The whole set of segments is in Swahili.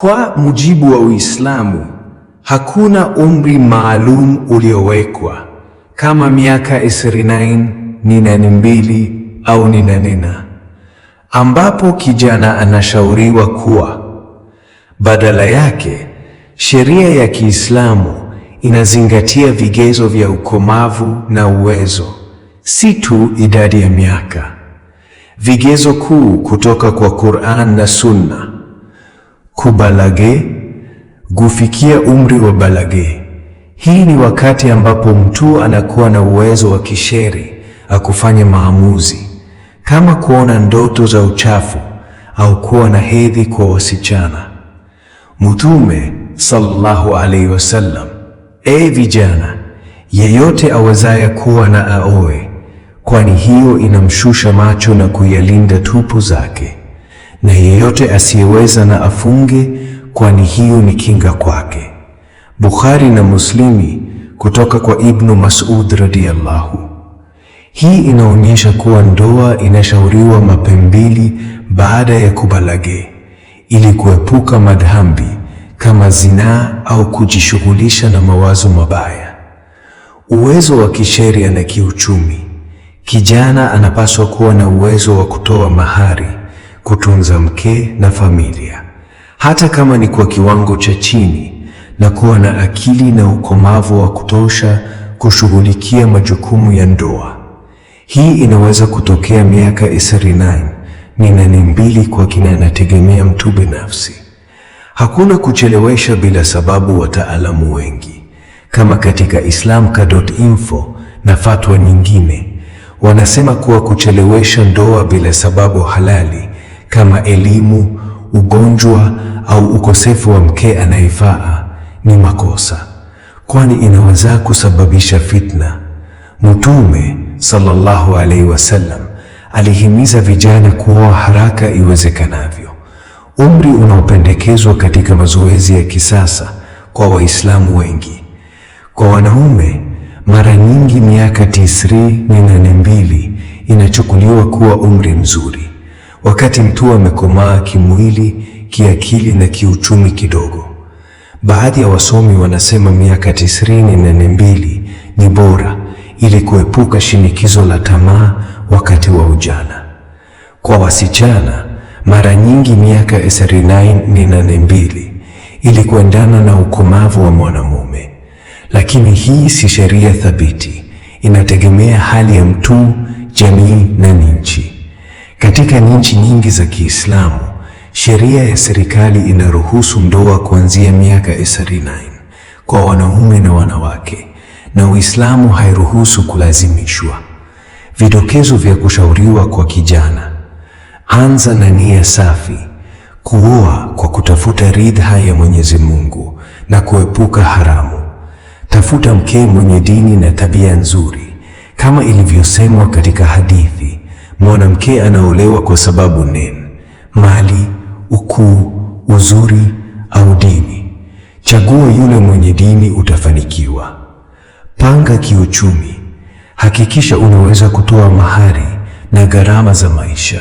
Kwa mujibu wa Uislamu, hakuna umri maalum uliowekwa kama miaka 29 ni nane mbili au ni nanena, ambapo kijana anashauriwa kuwa. Badala yake, sheria ya Kiislamu inazingatia vigezo vya ukomavu na uwezo, si tu idadi ya miaka. Vigezo kuu kutoka kwa Qur'an na Sunna: kubalage, kufikia umri wa balage. Hii ni wakati ambapo mtu anakuwa na uwezo wa kisheri akufanya maamuzi kama kuona ndoto za uchafu au kuwa na hedhi kwa wasichana. Mtume sallallahu alaihi wasallam: e vijana, yeyote awezaye kuwa na aoe, kwani hiyo inamshusha macho na kuyalinda tupu zake, na yeyote asiyeweza na afunge, kwani hiyo ni kinga kwake. Bukhari na Muslimi, kutoka kwa Ibnu Mas'ud radiyallahu. Hii inaonyesha kuwa ndoa inashauriwa mapembili baada ya kubalage ili kuepuka madhambi kama zinaa au kujishughulisha na mawazo mabaya. Uwezo wa kisheria na kiuchumi. Kijana anapaswa kuwa na uwezo wa kutoa mahari, kutunza mke na familia, hata kama ni kwa kiwango cha chini, na kuwa na akili na ukomavu wa kutosha kushughulikia majukumu ya ndoa. Hii inaweza kutokea miaka 29 ni nane mbili kwa kina, inategemea mtu binafsi. Hakuna kuchelewesha bila sababu. Wataalamu wengi kama katika Islamka.info na fatwa nyingine wanasema kuwa kuchelewesha ndoa bila sababu halali kama elimu, ugonjwa au ukosefu wa mke anayefaa ni makosa, kwani inaweza kusababisha fitna. Mtume sallallahu alaihi wasallam alihimiza vijana kuoa haraka iwezekanavyo, umri unaopendekezwa katika mazoezi ya kisasa kwa Waislamu wengi. Kwa wanaume, mara nyingi miaka 92 inachukuliwa kuwa umri mzuri, wakati mtu amekomaa kimwili, kiakili na kiuchumi kidogo. Baadhi ya wasomi wanasema miaka 92 ni bora ili kuepuka shinikizo la tamaa wakati wa ujana. Kwa wasichana, mara nyingi miaka 22 ili kuendana na ukomavu wa mwanamume, lakini hii si sheria thabiti, inategemea hali ya mtu, jamii na nchi. Katika nchi nyingi za Kiislamu, sheria ya serikali inaruhusu ndoa kuanzia miaka 29 kwa wanaume na wanawake, na Uislamu hairuhusu kulazimishwa. Vidokezo vya kushauriwa kwa kijana: anza na nia safi, kuoa kwa kutafuta ridha ya Mwenyezi Mungu na kuepuka haramu. Tafuta mke mwenye dini na tabia nzuri, kama ilivyosemwa katika hadithi, mwanamke anaolewa kwa sababu nne: mali, ukuu, uzuri au dini. Chagua yule mwenye dini, utafanikiwa. Panga kiuchumi. Hakikisha unaweza kutoa mahari na gharama za maisha.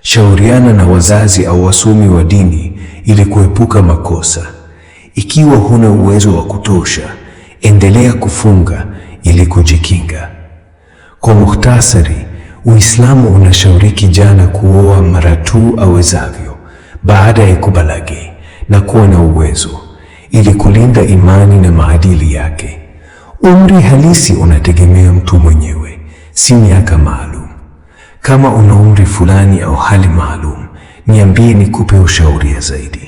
Shauriana na wazazi au wasomi wa dini ili kuepuka makosa. Ikiwa huna uwezo wa kutosha, endelea kufunga ili kujikinga. Kwa muhtasari, Uislamu unashauri kijana kuoa mara tu awezavyo baada ya kubalage na kuwa na uwezo ili kulinda imani na maadili yake. Umri halisi unategemea mtu mwenyewe, si miaka maalum. Kama una umri fulani au hali maalum, niambie nikupe ushauri zaidi.